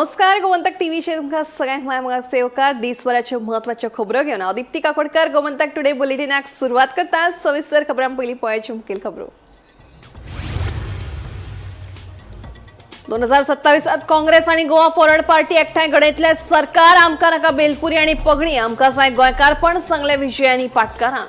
नमस्कार, गोमंतक टीव्हीचेर तुमकां सगळ्यांक माया मोगाक सेवकार. दीसभराच्यो म्हत्वाच्यो खबरो घेवन हांव दीप्ती काकोडकर गोमंतक टुडे बुलेटिनाक सुरवात करता. सविस्तर खबरां पयलीं पळयाच्यो मुखेल खबरो. 2027त काँग्रेस आणि गोवा फॉरवर्ड पार्टी एकठांय घडयतले सरकार. आमकां नाका बेलपुरी आणि पगडी, आमकां जाय गोंयकारपण, सांगले विजय आनी पाटकारां.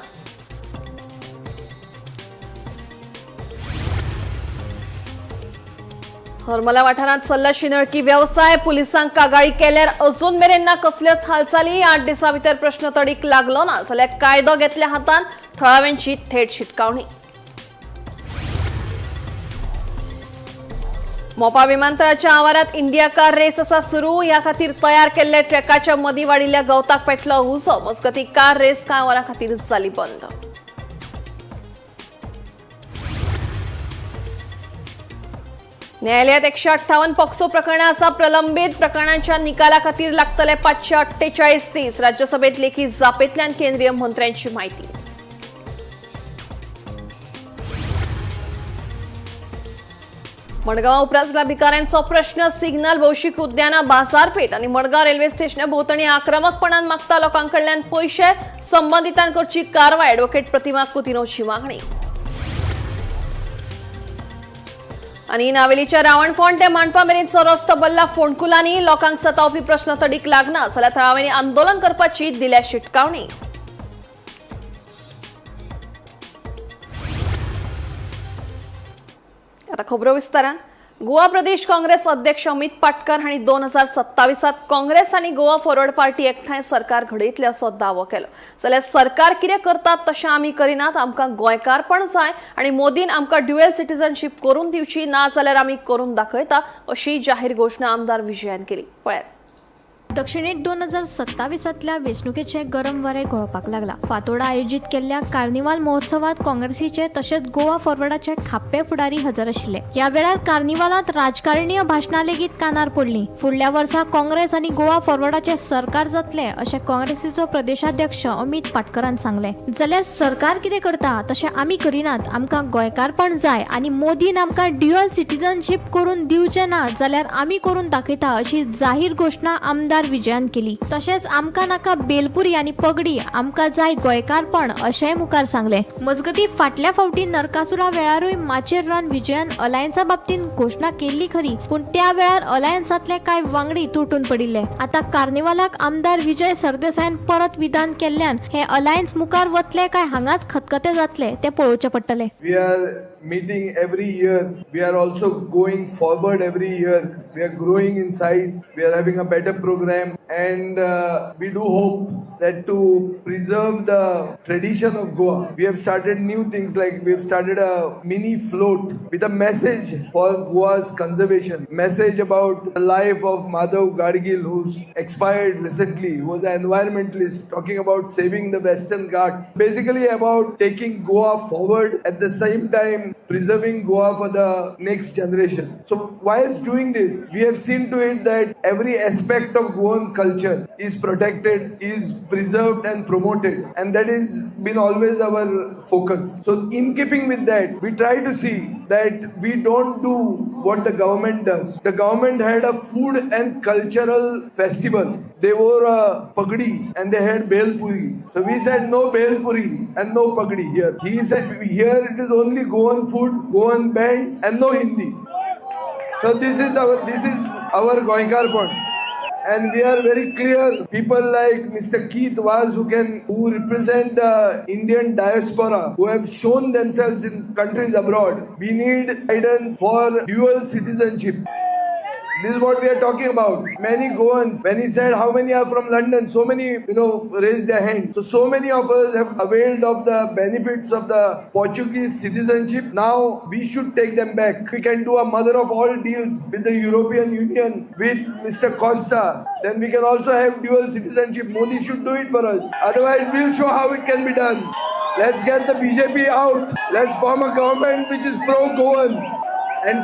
हरमला वाठारांत चल्ला शिंदळकी व्यवसाय. पुलिसांक कागाळी केल्यार अजून मेरेन ना कसल्योच हालचाली. 8 दिसां भितर प्रश्न तडीक लागलो ना जाल्यार कायदो घेतल्या हातान, थळाव्यांची थेट शिटकावणी. मोपा विमानतळाच्या आवारात इंडिया कार रेस असा सुरू. ह्या खातीर तयार केल्ल्या ट्रॅकाच्या मदीं वाडिल्ल्या गवताक पेटलो उजो. मजगती कार रेस कांय वरां खातीर जाली बंद. न्यायालयात 158 पॉक्सो प्रकरणां आसा प्रलंबीत. प्रकरणांच्या निकाला खातीर लागतले 548 दीस. राज्यसभेत लेखी जापेंतल्यान केंद्रीय मंत्र्यांची माहिती. मडगांव उपरासला भिकाऱ्यांचो प्रश्न. सिग्नल, भौशीक उद्यानां, बाजारपेठ आणि मडगांव रेल्वे स्टेशना भोवतणी आक्रमकपणान मागता लोकांकडल्यान पयशे. संबंधितांकडची करची कारवाय, ॲडव्होकेट प्रतिमा कुतिनोची मागणी. आणि नावेलीच्या रावणफोंड ते मांडपा मेरेनचो रस्तो भरला फोंडकुलांनी. लोकांक सतावपी प्रश्न तडीक लागना जाल्यार थळाव्यांनी आंदोलन करपाची दिल्या शिटकावणी. आता खबरो विस्तारान. गोवा प्रदेश काँग्रेस अध्यक्ष अमित पाटकर हांणी 2027त काँग्रेस आनी गोवा फॉरवर्ड पार्टी एकठांय सरकार घडयतले असो दावो केलो. जाल्यार सरकार कितें करतात तशें आमी करिनात, आमकां गोंयकारपण जाय आनी मोदीन आमकां ड्युएल सिटीजनशीप करून दिवची ना जाल्यार आमी करून दाखयता, अशी जाहीर घोशणा आमदार विजयान केली. पळयात. दक्षिणेत 2027तल्या वेंचणुकेचे गरम वारें घोळपाक लागला. फातोर्डा आयोजीत केल्ल्या कार्निवाल महोत्सवात काँग्रेसीचे तशेंच गोवा फॉरवर्डाचे खाप्पे फुडारी हजर आशिल्ले. ह्या वेळार कार्निवालांत राजकारणीय भाशणां लेगीत कानार पडलीं. फुडल्या वर्सा काँग्रेस आनी गोवा फॉरवर्डाचे सरकार जातले अशें काँग्रेसीचो प्रदेशाध्यक्ष अमित पाटकरान सांगलें. जाल्यार सरकार कितें करता तशें आमी करिनात, आमकां गोंयकारपण जाय आनी मोदीन आमकां ड्युअल सिटीजनशीप करून दिवचें ना जाल्यार आमी करून दाखयता, अशी जाहीर घोशणा आमदार विजयान केली. तशेंच आमकां नाका बेलपुरी आनी पगडी, आमकां जाय गोंयकारपण, अशेंय मुखार सांगलें. मजगती फाटल्या फावटी नरकासुरा वेळारूय माचयेर रावन विजयान अलायन्सा बाबतींत घोशणा केल्ली खरी, पूण त्या वेळार अलायन्सांतले कांय वांगडी तुटून पडिल्ले. आतां कार्निवालाक आमदार विजय सरदेसायान परत विधान केल्ल्यान हे अलायन्स मुखार वतले काय हांगाच खतखते जातले ते पळोवचें पडटलें. We are meeting every year. We are also going forward every year. We are growing in size. We are having a better program, and we do hope that to preserve the tradition of Goa, we have started new things, like we have started a mini float with a message for Goa's conservation, message about the life of Madhav Gadgil, who's expired recently, who was an environmentalist, talking about saving the Western Ghats, basically about taking Goa forward, at the same time preserving Goa for the next generation. So whilst doing this, we have seen to it that every aspect of Goan culture is protected, is preserved and promoted, and that has been always our focus. So in keeping with that, we try to see that we don't do what the government does. The government had a food and cultural festival. They wore a pagdi and they had bhel puri. So we said no bhel puri and no pagdi here. He said here it is only Goan food, Goan bands and no Hindi. So this is our Goenkarpon. And we are very clear. People like Mr. Keith Vaz, who represent the Indian diaspora, who have shown themselves in countries abroad. We need guidance for dual citizenship. This is what we are talking about. Many Goans, when he said how many are from London, so many, raised their hand. So many of us have availed of the benefits of the Portuguese citizenship. Now we should take them back. We can do a mother of all deals with the European Union, with Mr. Costa. Then we can also have dual citizenship. Modi should do it for us. Otherwise, we'll show how it can be done. Let's get the BJP out. Let's form a government which is pro-Goan. And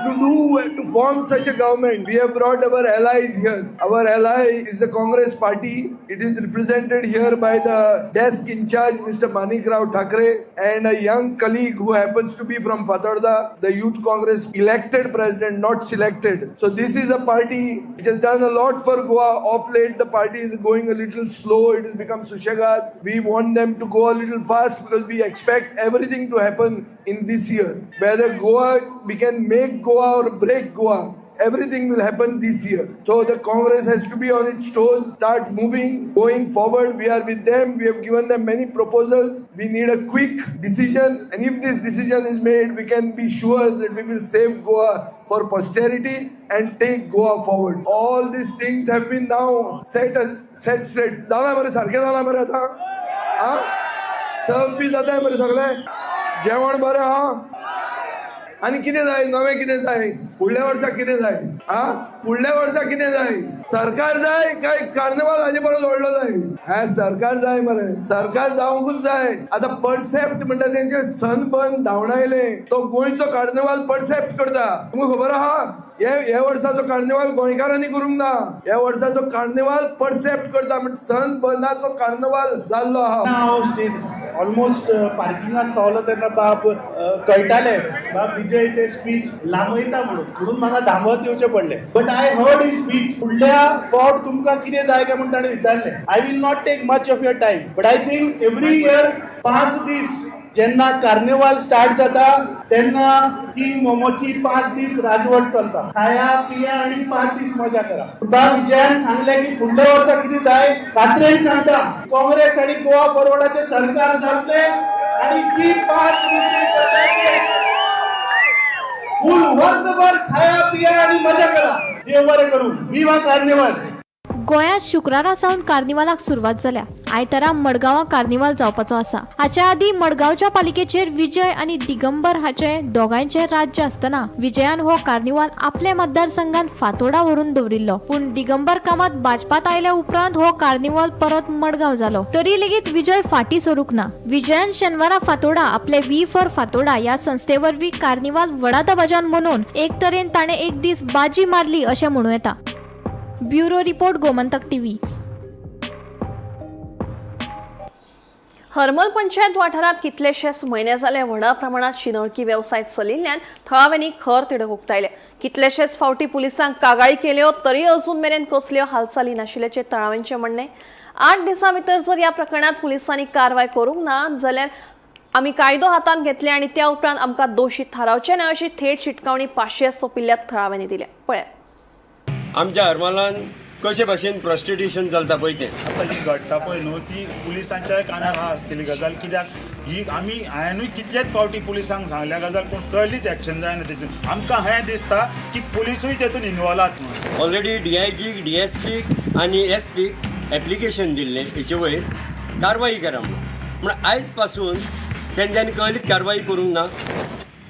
to form such a government, we have brought our allies here. Our ally is the Congress party. It is represented here by the desk in charge, Mr. Manik Rao Thakre, and a young colleague who happens to be from Fatorda, the Youth Congress elected president, not selected. So this is a party which has done a lot for Goa. Of late, the party is going a little slow. It has become Sushagad. We want them to go a little fast because we expect everything to happen in this year. Whether Goa, we can make Goa or break Goa, everything will happen this year. So the Congress has to be on its toes, start moving, going forward. We are with them. We have given them many proposals. We need a quick decision. And if this decision is made, we can be sure that we will save Goa for posterity and take Goa forward. All these things have been now set straight. जाला मरे, सारकें जाला मरे आतां. आं, सर्व बी जाता मरे, सगळें जेवण बरें आहा. आनी कितें जाय नवें? कितें जाय फुडल्या वर्सा? कितें जाय? आ, फुडल्या वर्सा कितें जाय? सरकार जाय काय कार्निवाल हाजे परस व्हडलो जाय? हा, सरकार जाय मरे, सरकार जावंकूच जाय. आतां परसेप्ट म्हणटा तेंचे सनबर्न धांवडायले. तो गोंयचो कार्निवाल परसेप्ट करता. तुमकां खबर आहा, हे हे वर्साचो कार्निवाल गोंयकारांनी करूंक ना. ह्या वर्साचो कार्निवाल परसेप्ट करता म्हणजे सनबर्नाचो कार्निवाल जाल्लो आहा. हांव स्टेज ऑलमोस्ट पार्किंगान पावलो तेन्ना बाब कळटाले, बाब विजय ते स्पीच लांबयता म्हणून, म्हणून म्हाका धांवत येवचें पडलें. But I heard his speech. फुडल्या फावट तुमकां कितें जाय काय म्हूण ताणें विचारलें. I will not take much of your time, but I think every year 5 दीस जेन्ना कार्निवाल स्टार्ट जाता तेन्ना की मोमोची 5 दीस राजवट चलता. खाया पिया आणि 5 दीस मजा करा. तुका विजयान सांगले की फुडल्या वर्सा कितें जाय. खात्रेन सांगता, काँग्रेस आणि गोवा फॉरवर्डाचे सरकार जातले आणि जी 5 दीस फुल वर्सभर खाया पिया आणि मजा करा. देव बरें करूं. विवा कार्निवाल. गोंयांत शुक्रारा सावन कार्निवालाक सुरवात जाल्या. आयतारा मडगांवां कार्निवाल जावपाचो आसा. हाच्या आदीं मडगांवच्या पालिकेचेर विजय आनी दिगंबर हाचे दोगांयचे राज्य आसतना विजयान हो कार्निवाल आपल्या मतदारसंघात फातोडा व्हरून दवरिल्लो. पूण दिगंबर कामत भाजपात आयल्या उपरांत हो कार्निवाल परत मडगांव जालो. तरी लेगीत विजय फाटी सरूंक ना. विजयान शेनवारा फातोडा आपले we for Fatorda ह्या संस्थे वरवीं कार्निवाल व्हडा दबाज्यान मनोवन एक तरेन ताणें एक दीस बाजी मारली अशें म्हणूं येता. Bureau report, Gomantak TV. Harmal panchayat वाठारात कितलेशेच म्हयने जाले व्हडा प्रमाणात शिंदळकी वेवसाय चलिल्ल्यान थळाव्यांनी खर तिडक उक्तायले. कितलेशेच फावटी पुलिसांक कागाळी केल्यो तरी अजून मेरेन कसल्यो हालचाली नाशिल्ल्याचें थळाव्यांचें म्हणणें. 8 दिसां भितर जर ह्या प्रकरणात पुलिसांनी कारवाय करूंक ना जाल्यार आमी कायदो हातांत घेतले आनी त्या उपरांत आमकां दोशी थारावचे ना, अशी थेट शिटकावणी पाशियेस सोंपिल्ल्या थळाव्यांनी दिल्या. पळयात. आमच्या हरमलान कशे भाशेन प्रोस्टिट्युशन चलता पळय तें. आतां जी घडटा पळय न्हू, ती पुलिसांच्याय कानार आहा आसतली गजाल. कित्याक ही आमी हांवेनूय कितलेच फावटी पुलिसांक सांगल्या गजाल, पूण कसलीच एक्शन जायना तेतून. आमकां हें दिसता की पुलिसूय तेतून इनवॉल्व आहात म्हणून. ऑलरेडी डीआयजीक, डीएसपीक आनी एसपीक एप्लिकेशन दिल्लें हेचे वयर कारवाई करा म्हणून. पूण आयज पासून तेंच्यांनी कसलीच कारवाई करूंक ना.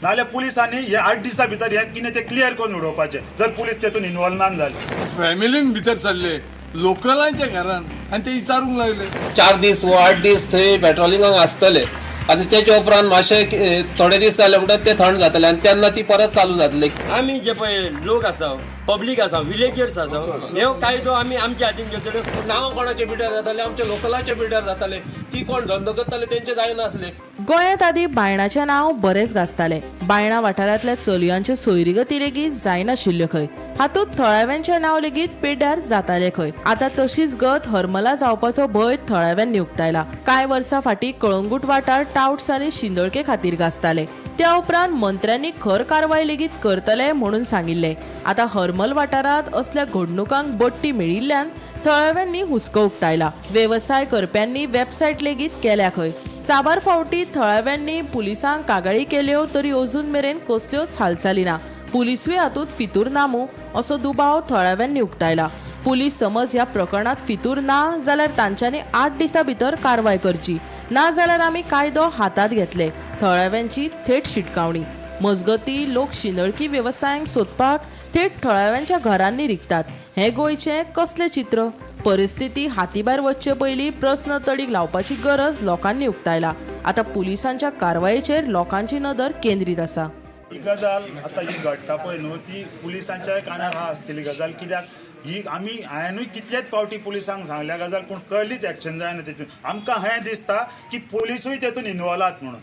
नाजाल्यार पुलिसांनी हे 8 दिसां भितर हें कितें तें क्लियर करून उडोवपाचें, जर पुलीस तेतून इनवॉल्व ना जाल्यार. फॅमिलीन भितर सरले लोकलांच्या घरान आनी ते विचारूंक लागले. 4 दीस वो 8 दीस थंय पेट्रोलिंगाक आसतले आनी तेच्या उपरांत मातशे थोडे दीस जाले म्हणटकच ते थंड जातले आनी तेन्ना ती परत चालू जातली. आमी जे पळय लोक आसा, पब्लीक आसा, विलेजर्स आसा, हे कायदो आमी आमच्या हातीन घेतले. नांवां कोणाचे पिड्ड्यार जाताले? आमचे लोकलाचे पिड्ड्यार जाताले. ती कोण धंदो करताले तेंचे जायनासले. गोंयांत आदीं बायणाचें नांव बरेंच गाजतालें. बायणा वाठारांतल्या चलयांच्यो सोयरीगती लेगीत जायनाशिल्ल्यो खंय. हातूंत थळाव्यांचें नांव लेगीत पिड्ड्यार जातालें खंय. आतां तशीच गत हरमला जावपाचो भंय थळाव्यांनी उक्तायला. कांय वर्सां फाटीं कळंगूट वाठार टावट्स आनी शिंदळके खातीर गाजताले. त्या उपरांत मंत्र्यांनी खर कारवाय लेगीत करतले म्हणून सांगिल्लें. आतां हरमल वाठारांत असल्या घडणुकांक बडटी मेळिल्ल्यान थळाव्यांनी हुस्को उक्तायला. वेवसाय करप्यांनी वेबसायट लेगीत केल्या खंय. साबार फावटी थळाव्यांनी पुलिसांक कागाळी केल्यो तरी अजून मेरेन कसल्योच हालचाली ना. पुलिसूय हातूंत फितूर ना मूं, असो दुबाव थळाव्यांनी उक्तायला. पुलीस समज ह्या प्रकरणात फितूर ना जाल्यार तांच्यांनी 8 दिसां भितर कारवाय करची, ना जाल्यार आमी कायदो हातांत घेतले, थळाव्यांची थेट शिटकावणी. मजगती, लोक शिंदळकी वेवसायांक सोदपाक थेट थळाव्यांच्या घरांनी रिगतात. हें गोंयचें कसलें चित्र? परिस्थिती हातीभायर वचचे पयलीं प्रस्न तडीक लावपाची गरज लोकांनी उक्तायला. आतां पुलिसांच्या कारवायेचेर लोकांची नदर केंद्रीत आसा. ही गजाल आतां ही घडटा पळय न्हू, ती पुलिसांच्याय कानार आहा आसतली गजाल. कित्याक ही आमी हांवेनूय कितलेच फावटी पुलिसांक सांगल्या गजाल, पूण कसलीच एक्शन जायना तेतून. आमकां हें दिसता की पुलिसूय तेतून इनवॉल्व आहात म्हणून.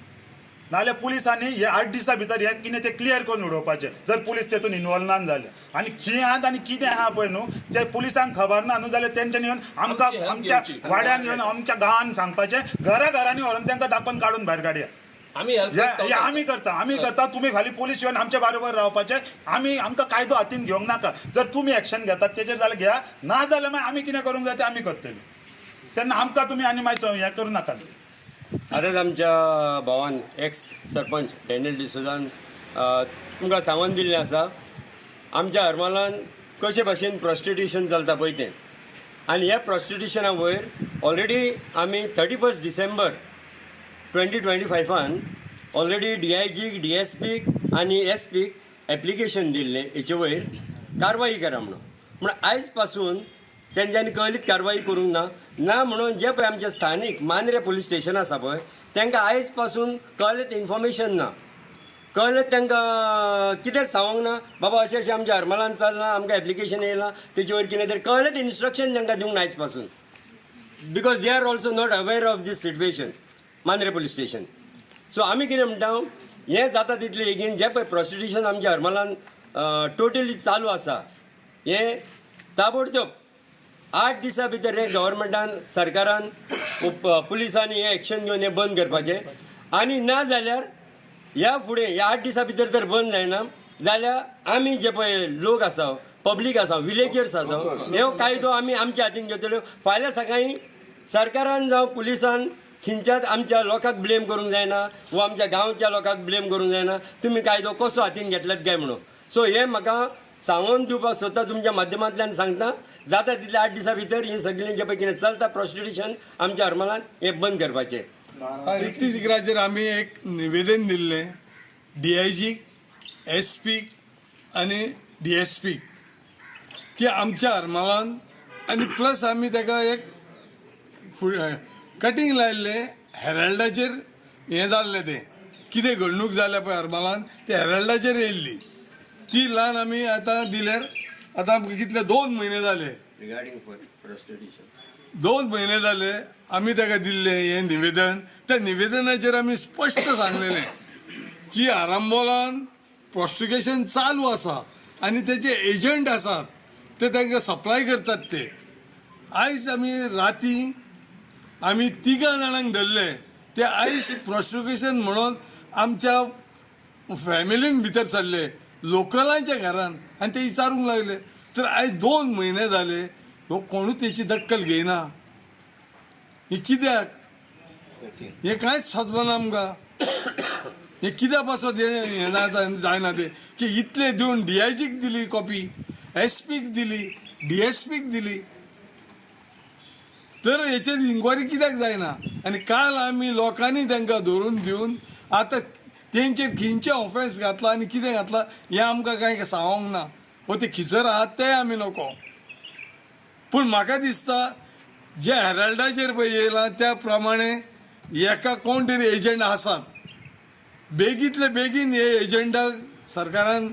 नाजाल्यार पुलिसांनी हे 8 दिसां भितर हें कितें तें क्लियर करून उडोवपाचें, जर पुलीस तेतून इनवॉल्व ना जाल्यार. आनी खंय आहात आनी कितें आहा पळय न्हू, ते पुलिसांक खबर ना न्हू जाल्यार तेंच्यांनी येवन आमकां आमची help आमच्या घेवची. वाड्यान येवन, आमच्या गांवान सांगपाचें, घरा घरांनी व्हरून तांकां दाखोवन काडून भायर काडया. आमी हेल्प हे हे आमी करता, आमी करता. तुमी खाली पोलीस येवन आमच्या बरोबर रावपाचे. आमी आमकां कायदो हातीन घेवंक नाका. जर तुमी एक्शन घेतात तेजेर जाल्यार घेया, ना जाल्यार मागीर आमी कितें करूंक जाय तें आमी करतली. तेन्ना आमकां तुमी आनी मागीर हें करूं नाकात. आतांच आमच्या भावान, एक्स सरपंच डॅनियल डिसोजान तुमकां सांगून दिल्लें आसा, आमच्या हरमलान कशे भाशेन प्रोस्टिट्युशन चलता पळय तें. आनी ह्या प्रोस्टिट्युशना वयर ऑलरेडी आमी 31 December 2025 already डीआयजीक, डीएसपीक आनी एसपीक एप्लिकेशन दिल्लें, हेचे वयर कारवाई करा म्हणून. पूण आयज पासून तेंच्यांनी कसलीच कारवाई करूंक ना. ना म्हणून जे पळय आमचे स्थानीक मांद्रे पुलीस स्टेशन आसा पळय, तांकां आयज पासून कसलेंच इन्फॉर्मेशन ना, कळ्ळें तांकां कितेंच सांगूंक ना, बाबा अशें अशें आमच्या हरमलान चल्लां, आमकां एप्लिकेशन येयलां तेजे वयर कितें तरी कळ्ळेंच इन्स्ट्रक्शन तांकां दिवंक ना आयज पासून, because they are also not aware of this situation, Mandrem police station. So आमी कितें म्हणटा, हें जाता तितलें बेगीन जें पळय प्रोस्टिट्युशन आमच्या हरमलान टोटली चालू आसा, हें ताबडतोब 8 दिसां भितर हें गव्हर्मेंटान, सरकारान, पुलिसांनी हें एक्शन घेवन हें बंद करपाचें. आनी ना जाल्यार ह्या फुडें ह्या 8 दिसां भितर जर बंद जायना जाल्यार आमी जे पळय लोक आसा, पब्लीक आसा, विलेजर्स आसा, हे कायदो आमी आमच्या हातीन घेतल्यो. फाल्यां सकाळीं सरकारान जावं पुलिसान खंयच्याच आमच्या लोकांक ब्लेम करूंक जायना वा आमच्या गांवच्या लोकांक ब्लेम करूंक जायना, तुमी कायदो कसो हातीन घेतल्यात काय म्हणून. सो हें म्हाका सांगून दिवपाक सोदता, तुमच्या माध्यमांतल्यान सांगता, जाता तितल्या 8 दिसां भितर ही सगळीं जें पळय कितें चलता प्रोस्टिट्युशन आमच्या हरमलान, हें बंद करपाचें. 31 इकराचेर आमी एक निवेदन दिल्लें डीआयजी, एसपी आनी डीएसपी की आमच्या हरमलान, आनी प्लस आमी ताका एक कटींग लायल्लें हेराल्डाचेर. हें जाल्लें तें कितें घडणूक जाल्या पळय हरमलान, ते हेराल्डाचेर येयल्ली. ती ल्हान आमी आतां दिल्यार आतां आमकां कितले 2 म्हयने जाले. Regarding for प्रोस्टिट्युशन. 2 म्हयने जाले आमी ताका दिल्लें हें निवेदन. त्या निवेदनाचेर आमी स्पश्ट सांगलेलें की आरांबोलान प्रोस्टिट्युशन चालू आसा आनी तेजे एजंट आसात, ते तांकां सप्लाय करतात ते. आयज आमी राती आमी तिगां जाणांक धरले, ते आयज प्रोस्टिट्युशन म्हणून आमच्या फॅमिलीन भितर सरले लोकलांच्या घरान आनी ते विचारूंक लागले. तर आयज 2 म्हयने जाले, हो कोणूच तेची दक्कल घेयना. हे कित्याक, हें कांयच समजना आमकां. हें कित्या पासत हें हें जायना तें की इतले दिवन डीआयजीक दिली कॉपी, एसपीक दिली, डीएसपीक दिली, तर हेचेर इन्क्वायरी कित्याक जायना? आनी काल आमी लोकांनी तांकां धरून दिवन आतां तेंचेर खंयचें ऑफेन्स घातलां आनी कितें घातलां हें आमकां कांय सांगोंक ना, वो ते खिचर आहात तेय आमी नको. पूण म्हाका दिसता, जे हेराल्डाचेर पळय येयलां त्या प्रमाणे एका कोण तरी एजंट आसात. बेगीतले बेगीन हे एजंटाक सरकारान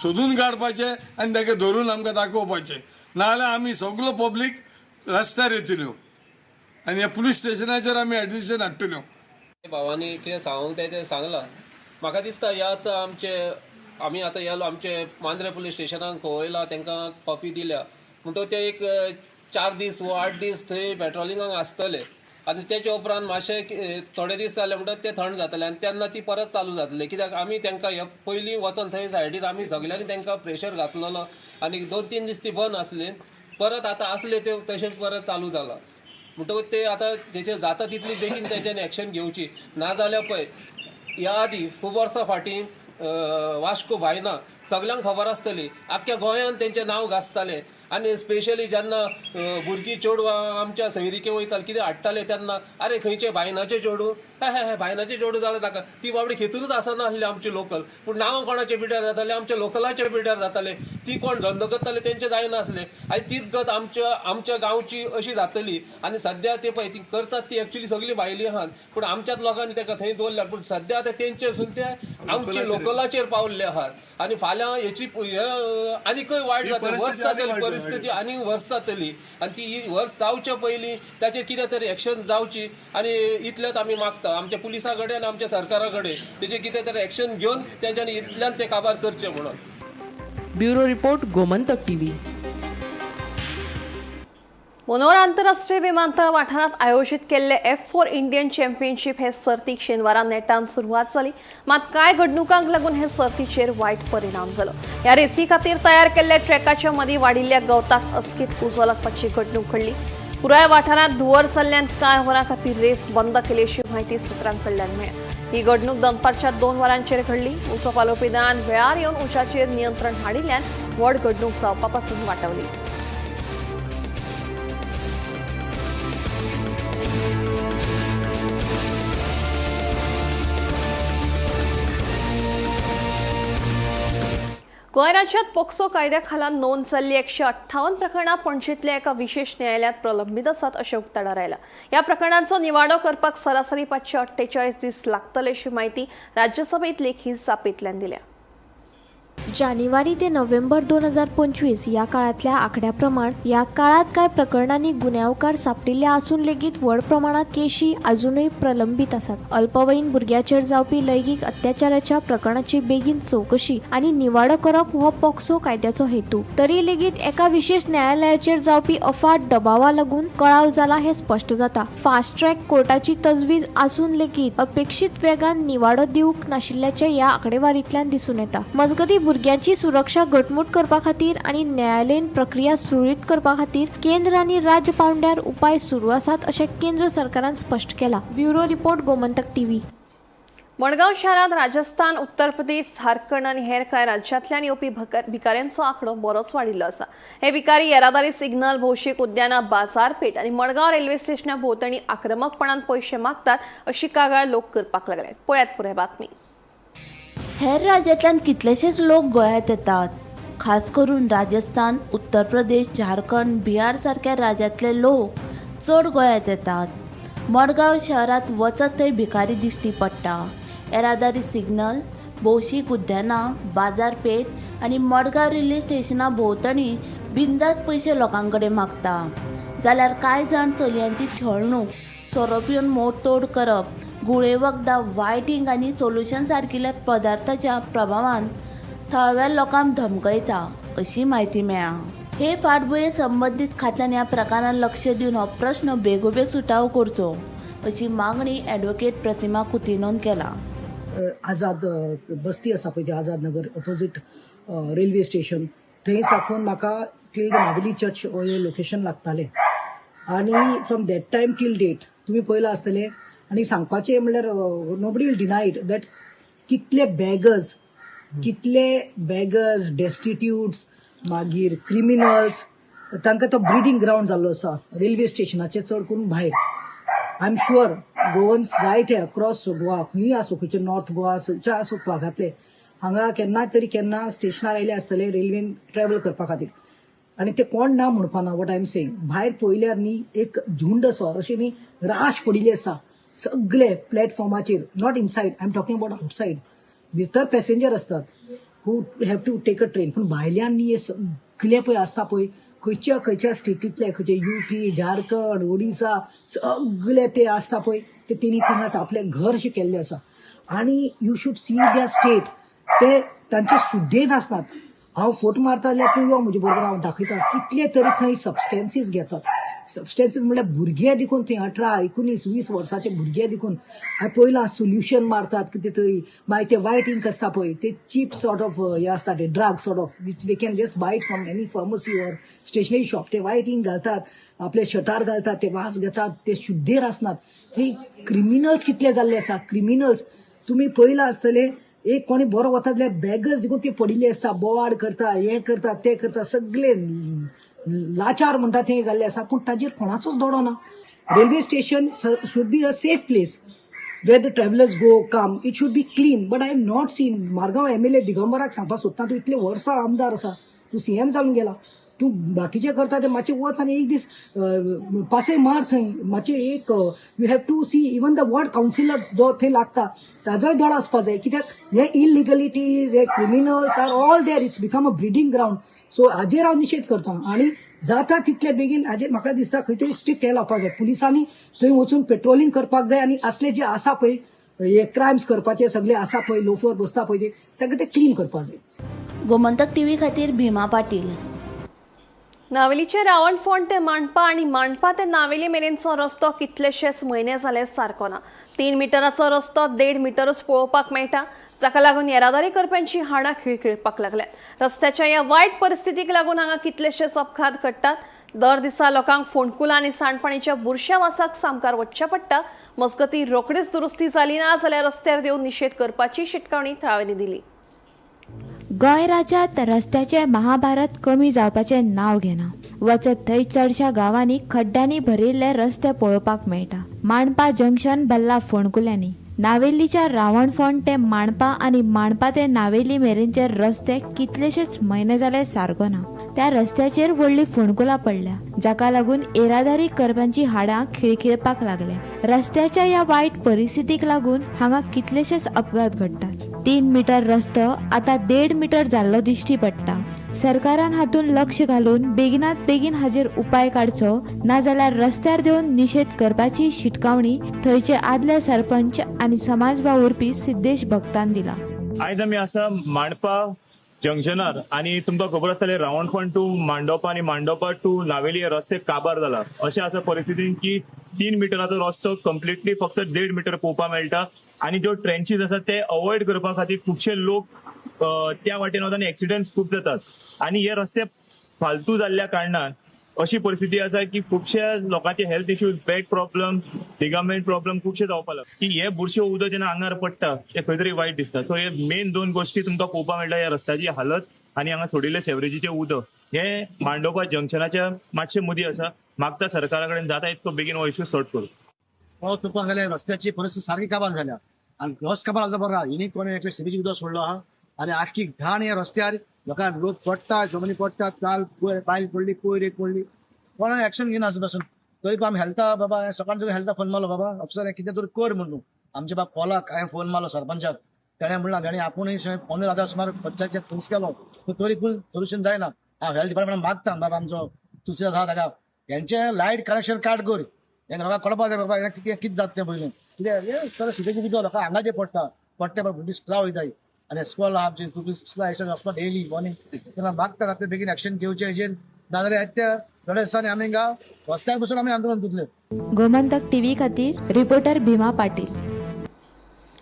सोदून काडपाचे आनी ताका धरून आमकां दाखोवपाचे, नाजाल्यार आमी सगलो पब्लीक रस्त्यार येतल्यो आनी ह्या पुलीस स्टेशनाचेर आमी एडिशन हाडटल्यो. भावांनी कितें सांगूंक जाय तें सांगलां. म्हाका दिसता ह्या आतां आमचे आमी आतां ह्या आमचे मांद्रे पुलीस स्टेशनाक खवयला, तांकां कॉपी दिल्या, म्हणटकच ते एक 4 दीस वो 8 दीस थंय पेट्रोलिंगाक आसतले आनी तेच्या उपरांत मातशे थोडे दीस जाले म्हणटकच ते थंड जातले आनी तेन्ना ती परत चालू जातले. कित्याक आमी तांकां हे पयलीं वचोन थंय सायडीर आमी सगल्यांनी तांकां प्रेशर घातलेलो आनी 2-3 दीस ती बंद आसली. परत आतां आसले ते तशेंच परत चालू जाला. म्हणटकूच ते आतां तेचेर जाता तितली बेगीन तेंच्यांनी एक्शन घेवची. नाजाल्यार पळय, ह्या आदीं खूब वर्सां फाटीं वास्को भायना सगल्यांक खबर आसतली, आख्ख्या गोंयांत तेंचें नांव गाजतालें. आनी स्पेशली जेन्ना भुरगीं चेडवां आमच्या सैरिके वयतालीं कितें हाडटाले तेन्ना अरे खंयचे बायनाचे चेडूं, हे हे हे बायनाचे चेडूं जाल्यार नाका, ती बाबडी खेतूनच आसना आसली आमची लोकल. पूण नांवां कोणाचे पिड्यार जाताले, आमच्या लोकलाचे पिड्यार जाताले. ती कोण धंदो करताले तेंचे जायनासले. आयज तीच गत आमच्या आमच्या गांवची अशी जातली. आनी सद्या ते पळय ती करतात ती एक्चुली सगळी भायली आहात, पूण आमच्याच लोकांनी ताका थंय दवरल्यात. पूण सद्या आतां तेंचेसून ते आमचे लोकलाचेर पावल्ले आहात आनी फाल्यां हेची हे आनीकय वायट जातली, वर्स जातली परिस्थिती आनी वर्स जातली. आनी ती वर्स जावचे पयलीं ताचेर कितें तरी एक्शन जावची आनी इतलेंच आमी मागता आमच्या पुलिसां कडेन आनी आमच्या सरकारा कडेन, तेचेर कितें तरी एक्शन घेवन तेंच्यांनी इतल्यान ते काबार करचे म्हणून. Bureau report, Gomantak TV. Manohar आंतरराष्ट्रीय विमानतळ वाठारांत आयोजीत केल्ले F4 Indian championship हे सर्तीक शेनवारा नेटान सुरवात जाली. मात कांय घडणुकांक लागून हे सर्तीचेर वायट परिणाम जालो. ह्या रेसी खातीर तयार केल्ल्या ट्रॅकाच्या मदीं वाडिल्ल्या गवताक अचकीत उजो लागपाची घडणूक घडली. पुराय वाठारांत धुंवर चल्ल्यान कांय वरां खातीर रेस बंद केली अशी म्हायती सुत्रां कडल्यान मेळ्ळ्या. ही घडणूक दनपारच्या 2 वरांचेर घडली. उजो पालोवपी दळान वेळार येवन उज्याचेर नियंत्रण हाडिल्ल्यान व्हड घडणूक जावपा पासून वाटावली. गोंय राज्यात पोक्सो कायद्या खाला नोंद जाल्ली 158 प्रकरणां पणजेंतल्या एका विशेष न्यायालयात प्रलंबीत आसात अशें उक्ताडार आयलां. ह्या प्रकरणांचो निवाडो करपाक सरासरी 548 दीस लागतले अशी म्हायती राज्यसभेत लेखी जापेंतल्यान दिल्या. जानेवारी ते नोव्हेंबर 2025 ह्या काळांतल्या आंकड्या प्रमाण ह्या काळांत कांय प्रकरणांनी गुन्यांवकार सांपडिल्ले आसून लेगीत व्हड प्रमाणांत केशी अजुनूय प्रलंबीत आसात. अल्पवयीन भुरग्याचेर जावपी लैंगीक अत्याचाराच्या प्रकरणाची बेगीन चवकशी आनी निवाडो करप हो पॉक्सो कायद्याचो हेतू. तरी लेगीत एका विशेष न्यायालयाचेर जावपी अफाट दबावा लागून कळाव जाला हें स्पश्ट जाता. फास्ट ट्रॅक कोर्टाची तजवीज आसून लेगीत अपेक्षीत वेगान निवाडो दिवंक नाशिल्ल्याचें ह्या आंकडेवारींतल्यान दिसून येता. मजगतीं, भुरग्यांची सुरक्षा घटमूट करपा खातीर आनी न्यायालयीन प्रक्रिया सुरळीत करपा खातीर केंद्र आनी राज्य पावंड्यार उपाय सुरू आसात अशें केंद्र सरकारान स्पश्ट केलां. Bureau report, Gomantak TV. Madgaon शारांत राजस्थान, उत्तर प्रदेश, झारखंड आनी हेर कांय राज्यांतल्यान येवपी भिकाऱ्यांचो आंकडो बरोच वाडिल्लो आसा. हे भिकारी येरादारी सिग्नल, भौशीक उद्यानां, बाजारपेठ आनी मडगांव रेल्वे स्टेशना भोंवतणी आक्रमकपणान पयशे मागतात अशी कागाळ लोक करपाक लागले. पळयात पुराय बातमी. हेर राज्यांतल्यान कितलेशेच लोक गोंयांत येतात. खास करून राजस्थान, उत्तर प्रदेश, झारखंड, बिहार सारक्या राज्यांतले लोक चड गोंयांत येतात. मडगांव शहरांत वचत थंय भिकारी दिश्टी पडटा. येरादारी सिग्नल, भौशीक उद्यानां, बाजारपेठ आनी मडगांव रेल्वे स्टेशना भोंवतणी बिंदास पयशे लोकां कडेन मागता, जाल्यार कांय जाण चलयांची छळणूक, सोरो पिवन मोडतोड करप, घुंवळे वखदां, वायट इंक आनी सोल्युशन सारकिल्या पदार्थाच्या प्रभावान थळाव्या लोकांक धमकयता अशी म्हायती मेळ्ळा. हे फाटभुंयेर संबंदीत खात्यान ह्या प्रकारान लक्ष दिवन हो प्रश्न बेगोबेग सुटावो करचो अशी मागणी ॲडव्होकेट प्रतिमा कुतिनोन केला. आझाद बस्ती आसा पळय ती, आझाद नगर ऑपोजीट रेल्वे स्टेशन, थंय साकून म्हाका टील the Navelim church हें लोकेशन लागतालें. आनी from that time till date तुमी पळयलां आसतलें. आनी सांगपाचें म्हणल्यार nobody will deny it that कितले बेगर्स, कितले बेगर्स, डेस्टिट्यूट्स, मागीर क्रिमिनल्स, तांकां तो ब्रिडींग ग्रावंड जाल्लो आसा रेल्वे स्टेशनाचे, चड करून भायर. I am sure Goans जायते अक्रॉस गोवा खंयूय आसूं, खंयचे नॉर्थ गोवा, खंयच्या आसूं भागांतले, हांगा केन्ना तरी केन्ना स्टेशनार आयले आसतले रेल्वेन ट्रॅवल करपा खातीर. आनी ते कोण ना म्हणपाना what I am saying. भायर पळयल्यार न्ही एक झुंड असो, अशी न्ही राश पडिल्ली आसा सगळे प्लॅटफॉर्माचेर. Not inside, I am talking about outside. भितर पॅसेंजर आसतात who have to take a train, पूण भायल्यान न्ही हे सगळे पळय आसता पळय, खंयच्या खंयच्या स्टेटींतले, खंयचे युपी, झारखंड, ओडिसा, सगळे ते आसता पळय, ते तेणी थिंगा आपलें घर अशें केल्लें आसा. आनी you should see their state. ते तांचे सुद्देन आसनात. हांव फोट मारता जाल्यार तूं यो म्हजे बरोबर, हांव दाखयता कितले तरी थंय सबस्टन्सीस घेतात. सबस्टन्सीस म्हणल्यार भुरगे देखून थंय 18, 19, 20 वर्साचे भुरगे देखून हांवें पळयलां, सोल्युशन मारतात कितें तरी. मागीर ते वायट इंक आसता पळय, ते चीप सॉर्ट ऑफ हे आसता, ते drug sort of, which they can just buy it from any pharmacy or stationery shop. ते वायट इंक घालतात, आपल्या शर्टार घालतात, ते वास घेतात, ते शुद्धेर आसनात. ते क्रिमिनल्स कितले जाल्ले आसा. क्रिमिनल्स तुमी पळयलां आसतले, एक कोणी बरो वता जाल्यार बेगर्स देखून ती पडिल्ली आसता, बोवाळ करता, हें करता, तें करता, सगळे. लाचार म्हणटा तें जाल्लें आसा, पूण ताजेर कोणाचोच दोडो ना. Railway station should be a safe place where the travellers go come, it should be clean, but I have not seen. Margao MLA दिगंबराक सांगपाक सोदता, तूं इतले वर्सां आमदार आसा, तूं सीएम जावन गेला, तूं बाकीचें करता तें मातशें वच आनी एक दीस पासय मार थंय मातशें एक. You have to see even the ward councillor जो थंय लागता ताजोय दोळो आसपा जाय, कित्याक हे इलिगलिटीज, हे criminals are all there. It's become a breeding ground. So हाजेर हांव निशेध करता आनी जाता तितले बेगीन हाजेर म्हाका दिसता खंय तरी स्ट्रिक्ट हें लावपाक जाय. पुलिसांनी थंय वचून पेट्रोलिंग करपाक जाय आनी असले जे आसा पळय हे क्रायम्स करपाचे सगळे आसा पळय, लोफर बसता पळय ते, तांकां ते क्लीन करपाक जाय. गोमंतक टीव्ही खातीर भीमा पाटील. नावेलीचे रावणफोंड ते मांडपा आनी मांडपा ते नावेली मेरेनचो रस्तो कितलेशेच म्हयने जाले सारको ना. 3 मिटराचो रस्तो 1.5 मिटरूच पळोवपाक मेळटा, जाका लागून येरादारी करप्यांची हाडां खिळखिळपाक लागल्यात. रस्त्याच्या ह्या वायट परिस्थितीक लागून हांगा कितलेशेच अपघात घडटात. दर दिसा लोकांक फोंडकुलां आनी सांडपाणीच्या बुरश्या वासाक सामकार वचचें पडटा. मजगती, रोखडीच दुरुस्ती जाली ना जाल्यार रस्त्यार देंवन निशेध करपाची शिटकावणी थळाव्यांनी दिली. गोंय राज्यांत रस्त्याचें महाभारत कमी जावपाचें नांव घेना. वचत थंय चडश्या गांवांनी खड्ड्यांनी भरिल्ले रस्ते पळोवपाक मेळटा. मांडपा जंक्शन भल्ला फोंडकुल्यांनी. नावेलीच्या रावणफोंड ते मांडपा आनी मांडपा ते नावेली मेरेनचे रस्ते कितलेशेच म्हयने जाले सारको ना. त्या रस्त्याचेर व्हडली फोंडकुलां पडल्या, जाका लागून येरादारी करप्यांची हाडां खिळखिळपाक लागल्या. रस्त्याच्या ह्या वायट परिस्थितीक लागून हांगा कितलेशेच अपघात घडटात. 3 मिटर रस्तो आतां 1.5 मिटर जाल्लो दिश्टी पडटा. सरकारान हातूंत लक्ष घालून बेगिनात बेगीन हाजेर उपाय काडचो, नाजाल्यार रस्त्यार देंवन निशेध करपाची शिटकावणी थंयचे आदले सरपंच आनी समाज वावुरपी सिद्धेश भक्तान दिला. आयज आमी आसा मांडपा जंक्शनार आनी तुमकां खबर आसतलें, रावणफोंड टू मांडोपा आनी मांडोपा टू नावेली हे रस्ते काबार जाला. अशें आसा परिस्थितीन की 3 मिटराचो रस्तो कंप्लिटली फक्त 1.5 मिटर पळोवपाक मेळटा आनी ज्यो ट्रेंचीस आसा ते अवॉयड करपा खातीर खुबशे लोक त्या वाटेन वता आनी एक्सिडंट्स खूब जातात. आनी हे रस्ते फालतू जाल्ल्या कारणान अशी परिस्थिती आसा की खुबश्या लोकांचे health issues, back problem, ligament problem खुबशे जावपाक लागले की हे बुरशे उदक जेन्ना आंगार पडटा ते खंय तरी वायट दिसता. सो हे मेन दोन गोश्टी तुमकां पळोवपाक मेळटा, ह्या रस्त्याची हालत आनी हांगा सोडिल्ले सेवरेजीचें उदक. हे मांडोपा जंक्शनाच्या मातशे मदीं आसा. मागता सरकारा कडेन जाता इतको बेगीन हो इशू सॉर्ट करूं. पावस चुकपाक गेले, रस्त्याची परिस्थिती सारकी काबार जाल्या आनी रस्तो काबार जालो बरो, हिणी कोणे एकले सिमेची उदक सोडलो आहा आनी आखी घाण ह्या रस्त्यार. लोकांक लोक पडटा, जमनी पडटा. काल पयर बायल पडली, पयर एक पडली. कोणा एक्शन घेना अजून पासून. तरी पण आमी हेल्था बाबा सकाळचो हेल्था फोन मारलो, बाबा ऑफिसर कितें तरी कर म्हणून. आमच्या बाब कोलाक हांवें फोन मारलो सरपंचाक, तेणें म्हणलां तेणें आपूण 15,000 सुमार खर्चाचेर खर्च केलो, पूण तरी पूण सोल्युशन जायना. हांव हेल्थ डिपार्टमेंट मागता, बाबा आमचो तुळशी आसा ताका हेंचें लायट कनेक्शन काट कर. हें लोकांक कळपाक जाय बाबा, हें कितें कितें जाता तें पयलीं. कितें हें सगळें सिटीचें उदक लोकांक हांगा जें पडटा पडटा, पण भुरगीं स्कुला वयताय आनी स्कॉल आहा आमची, तुमी स्कुला एक्शन वचपा डेली मॉर्निंग. तेन्ना मागता ते बेगीन एक्शन घेवचें हेजेर, नाजाल्यार त्या थोड्या दिसांनी आमी हिंगा रस्त्यार बसून आमी आंदोलन करतले. गोमंतक टीव्ही खातीर रिपोर्टर भीमा पाटील.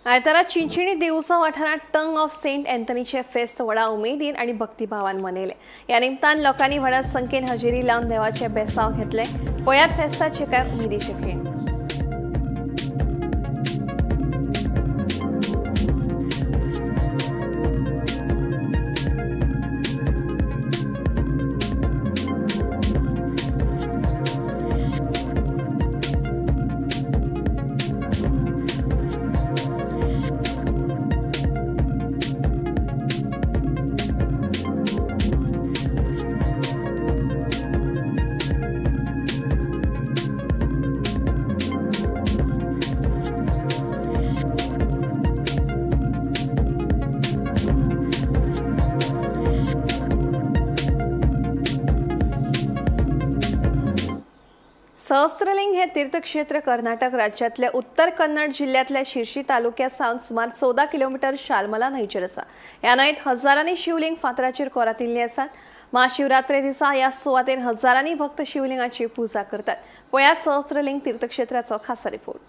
आयतारा चिंचिणी देवसा वाठारांत टंग ऑफ सेंट अँथनीचे फेस्त व्हडा उमेदीन आनी भक्तिभावान मनयले. ह्या निमतान लोकांनी व्हडा संख्येन हजेरी लावन देवाचे बेसांव घेतले. पळयात फेस्ताचे काय उमेदीचे खीण. सहस्त्रलिंग हे तीर्थक्षेत्र कर्नाटक राज्यातल्या उत्तर कन्नड जिल्ह्यातल्या शिर्शी तालुक्यात सावन सुमार 14 किलोमीटर शालमला न्हंयचेर आसा. ह्या न्हंयेत हजारांनी शिवलिंग फातराचेर कोरातिल्ली आसात. महाशिवरात्रे दिसा ह्या सुवातेर हजारांनी भक्त शिवलिंगाची पुजा करतात. पळयात सहस्त्रलिंग तीर्थक्षेत्राचो खासा रिपोर्ट.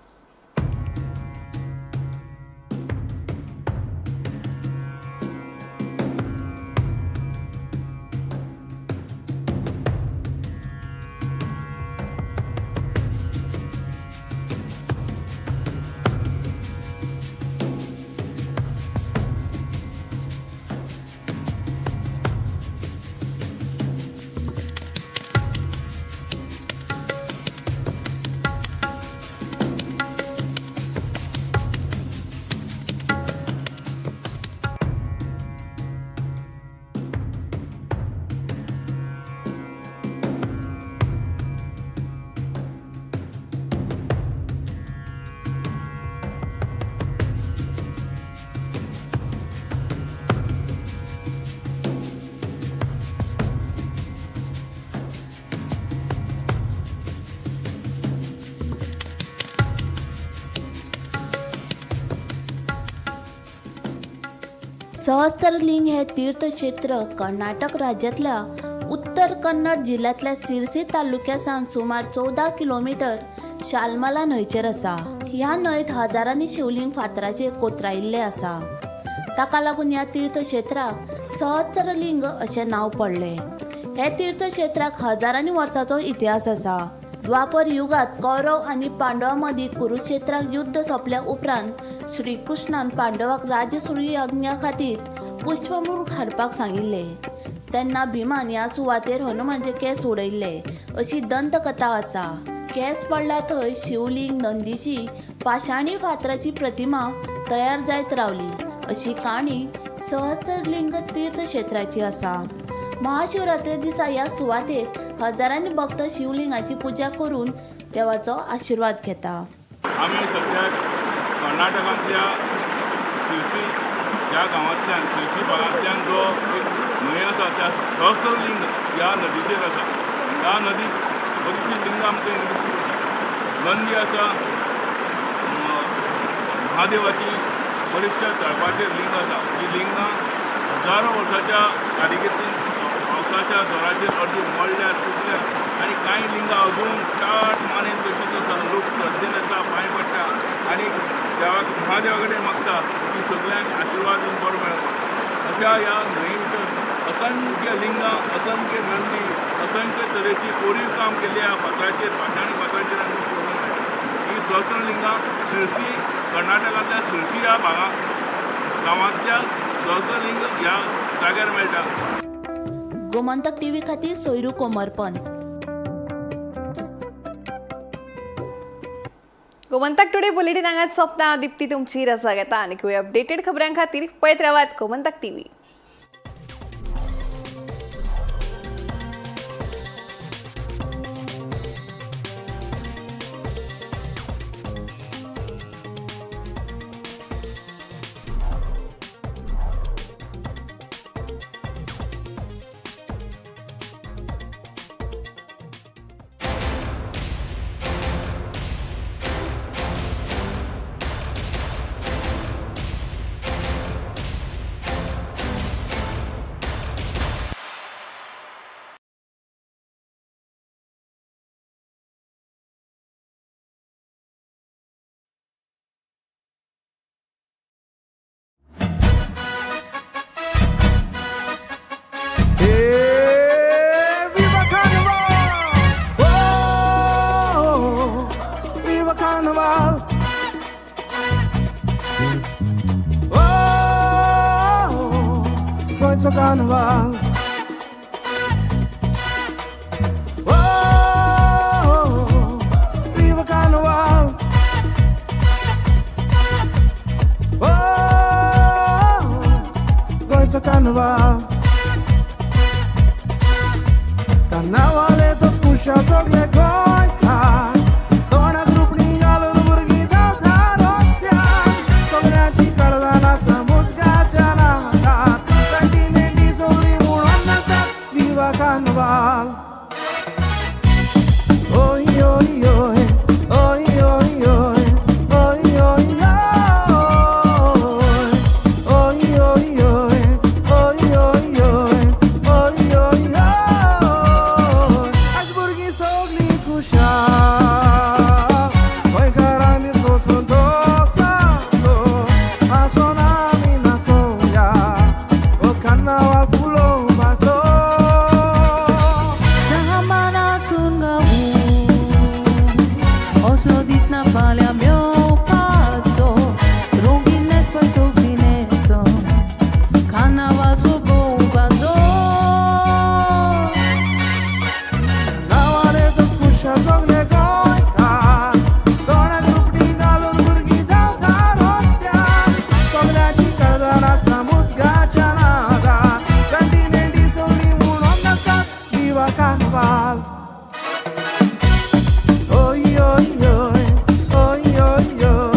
सहस्त्रलिंग हें तीर्थक्षेत्र कर्नाटक राज्यांतल्या उत्तर कन्नड जिल्ल्यांतल्या सिरसी तालुक्या सावन सुमार 14 किलोमिटर शालमाला न्हंयचेर आसा. ह्या न्हंयत हजारांनी शिवलिंग फातराचेर कोत्रायिल्ले आसा. ताका लागून ह्या तीर्थक्षेत्राक सहस्त्रलिंग अशें नांव पडलें. हे तीर्थक्षेत्राक हजारांनी वर्सांचो इतिहास आसा. द्वापर युगांत कौरव आनी पांडवां मदीं कुरुक्षेत्राक युद्ध सोंपल्या उपरांत श्रीकृष्णान पांडवाक राजसूय यज्ञा खातीर पुष्पमृग हाडपाक सांगिल्लें. तेन्ना भीमान ह्या सुवातेर हनुमानाचे केंस उडयल्ले अशी दंतकथा आसा. केंस पडला थंय शिवलिंग, नंदीची पाशाणी फातराची प्रतिमा तयार जायत रावली अशी काणी सहस्त्रलिंग तीर्थक्षेत्राची आसा. महाशिवरात्रे दिसा ह्या सुवातेर हजारांनी भक्त शिवलिंगाची पुजा करून देवाचो आशिर्वाद घेता. आमी सद्याक कर्नाटकांतल्या सिरसी ह्या गांवांतल्यान, सिरसी भागांतल्यान जो एक न्हंय आसा त्या सहस्त्रलिंग ह्या नदीचेर आसा. ह्या नदीक बरीचशीं लिंगां आमकां हिंगा दिश्टी पडटा. नंदी आसा, महादेवाची बरीचश्या तळपाचेर लिंग आसा. ही लिंगां हजारो वर्साच्या कारिगिरीन पावसाच्या जोराचेर अर्दी मोडल्या, तुटल्या आनी कांय लिंगां अजून ताट मानेन तशीच आसा. लोक श्रद्धेन येता, पांय पडटा आनी देवाक, महादेवा कडेन मागता की सगल्यांक आशिर्वाद दिवन बरो मेळपा. अशा ह्या न्हंये भितर असंख्य लिंगां, असंख्य नंदी, असंख्य तरेची कोरीव काम केल्ली ह्या फातराचेर, पाशाणी फातराचेर आमकां पळोवंक मेळटा. ही सहस्त्रलिंगां सिरसी, कर्नाटकांतल्या सिरसी ह्या भागा गांवांतल्या सहस्त्रलिंग ह्या जाग्यार मेळटा. गोमंतक टीव्ही खातीर सोयरू कोमरपंत. गोमंतक टुडे बुलेटिन हांगाच सोंपता. दीप्ती तुमची रजा घेता आनी अपडेटेड खबरां खातीर पळयत रावात Gomantak TV. Viva Carnival! Oh, viva Carnival! Oh, गोंयचो carnival! Oh, viva Carnival! Oh, गोंयचो कार्निवाल! कार्नावाल येतच खुशा सगळे गोंयकार, तोंडाक रुपणी घालून भुरगीं धांवता रस्त्यार, सगळ्याची काळजां नाचता मुसगाच्या नादार, जाणटी नेणटी सगळीं म्हणून नाचतात विवा कार्नावाल. ओय ओय ओय ओय ओय ओय ओय ओय ओय ओय ओय ओय ओय ओय ओय ओय ओय. आज भुरगीं सगळीं खुशाल, गोंयकारांनी सोसून दोस्ताचो हांसोन आमी नाचोया हो कार्नावाल फुलोवपाचो. सामानाचून गावूं असलो दिसना फाल्यां मेवपाचो, रोगीन न्हेसपा सगळीं न्हेसोन कार्नावाल सोबोवपाचो. कार्नावाल येतच खुशा सगळे गोंयकार, तोंडाक रुपणी घालून भुरगीं धांवता रस्त्यार, सगळ्याची काळजां नाचता मुसगाच्या नादार, जाणटी नेणटी सगळीं म्हणून नाचतात विवा कार्नावाल. ओय ओय ओय ओय ओय ओय.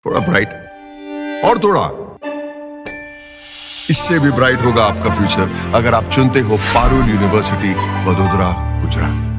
थोड़ा ब्राइट और थोड़ा इससे भी ब्राइट होगा आपका फ्यूचर अगर आप चुनते हो पारुल यूनिवर्सिटी, वडोदरा, गुजरात।